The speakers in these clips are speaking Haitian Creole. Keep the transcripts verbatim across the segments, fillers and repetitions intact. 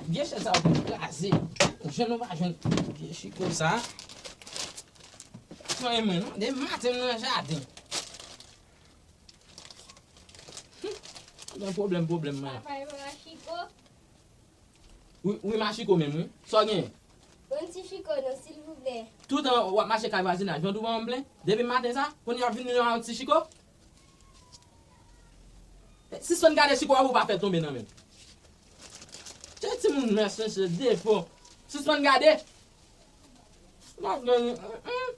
Vye chèz sa yo te kraze. Jwenn ou pa jwenn vye chiko sa. Sonje mwen non, depi maten m nan jaden. Hum, nan pwoblèm, pwoblèm mwen. Papa, e pa chiko? Wi, wi, machiko menm, wi. Sa w genyen? Yon ti chiko, non, silvouplè. Toutan w ap mache kay vwazinaj, vant ou pa janm plen? Depi maten sa, kounye a w ap vin nan yon ti chiko? Sispann gade chiko a pou w pa fè l tonbe nan men m. Che timoun mèsense defo. Sispann gade. M ap gen, mm, mm.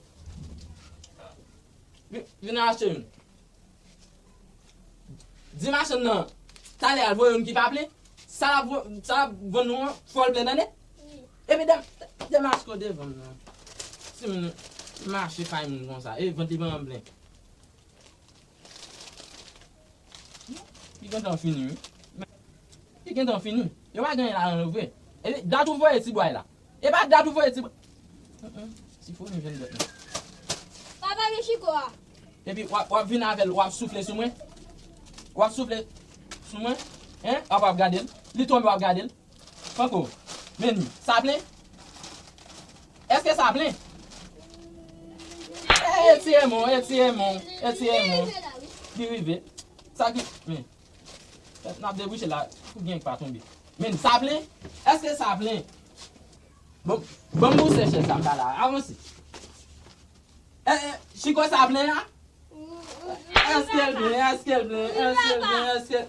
Vin, vin achte youn. Di machann nan, talè a l voye youn ki pa plen. Sa l ap vo-, sa l ap vann nou an, fò l plen tande. Epi dèm, dèm achte devan m nan. Timoun mache kay moun konsa. E vant li pa janm plen. Li gentan fini, wi. Li gentan fini. Yo pa genyen ladan yo vre. Epi dat ou voye ti bway la. E pa dat ou voye ti bway. Mm, mm. Ti founi jwenn dòt nan. Papa, men chiko a. Epi w ap, w ap vin avè l, w ap soufle sou mwen. W ap soufle sou mwen. Hein? W ap, w ap gade l. Li tonbe, w ap gade l. Franco, men li. Sa plen? Èske sa plen? E, etire men w, etire men w, etire men w. Li rive. Sa ki, men. N ap debouche la, pou gen k pa tonbe. Men sa plen? Èske sa plen? Bon, ban m bouse chèz sa m pa la. Avanse. E, e, chiko sa plen a? Èske l plen? Èske l plen? Èske l plen? Èske...